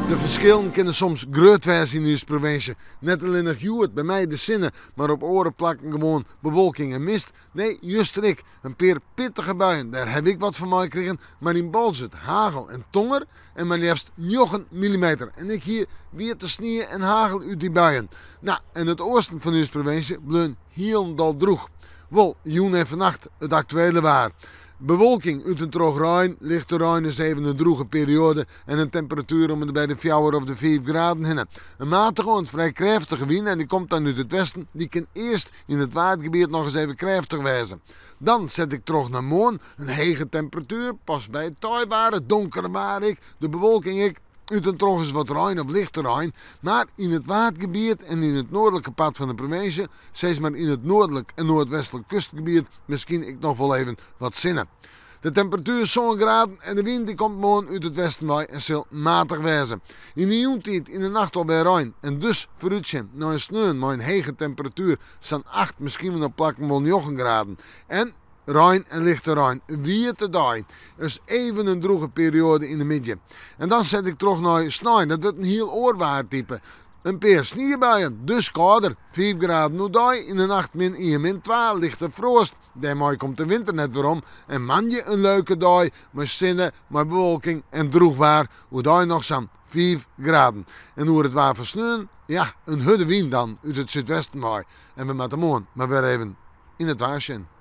De ferskillen kinne soms grut wêze yn ús provinsje. Net allinnich hjoed by my de sinne, mar op oare plakken gewoan bewolking en mist. Nee, juster ek in pear pittige buien. Dêr haw ik wat fan meikrigen. Mar yn Boalsert hagel en tonger en mar leafst 9 millimeter. En ek hie wiete snie en hagel út dy buien. No, en it oasten fan ús provinsje bleaun hielendal drûch. Wol, jûn en fannacht it aktuele waar. Bewolking út en troch rein, lichte rein is even in drûge perioade en in temperatuer om en by de fjouwer of de fiif graden hinne. In matige oant frij krêftige wyn en dy komt dan út it westen, dy kin earst yn it Waadgebiet noch ris even krêftich wêze. Dan set ik troch nei moarn, in hege temperatuer, past by it teiwaar, it donkere waar ek, de bewolking ek, út en troch is wat rein of lichte rein, mar yn it Waadgebiet en yn it noardlike part fan de provinsje, sis mar yn it noardlik en noardwestlik kustgebiet, miskien ek noch wol even wat sinne. De temperatuer is sân graden en de wyn dy komt moarn út it westen wei en sil matich wêze. Yn de jûntiid yn de nacht alwer rein en dus foarútsjen nei in sneon mei in hege temperatuer, sa'n acht, miskien wol op plakken wol njoggen graden. En rein en lichte rein, wiete dei. Is even in drûge perioade yn de middei. En dan set ik troch nei snein, dat wurdt in hiel oar waartype. In pear sniebuien, dus kâlder, fiif graden oerdei, yn de nacht min ien, min twa, lichte froast. Dêrmei komt de winter net werom en moandei in leuke dei mei sinne, mei bewolking en drûch waar, oerdei noch sa'n fiif graden. En oer it waar fan sneon, ja, in hurde wyn dan út it súdwesten wei. En we moatte moarn mar wer even yn it waar sjen.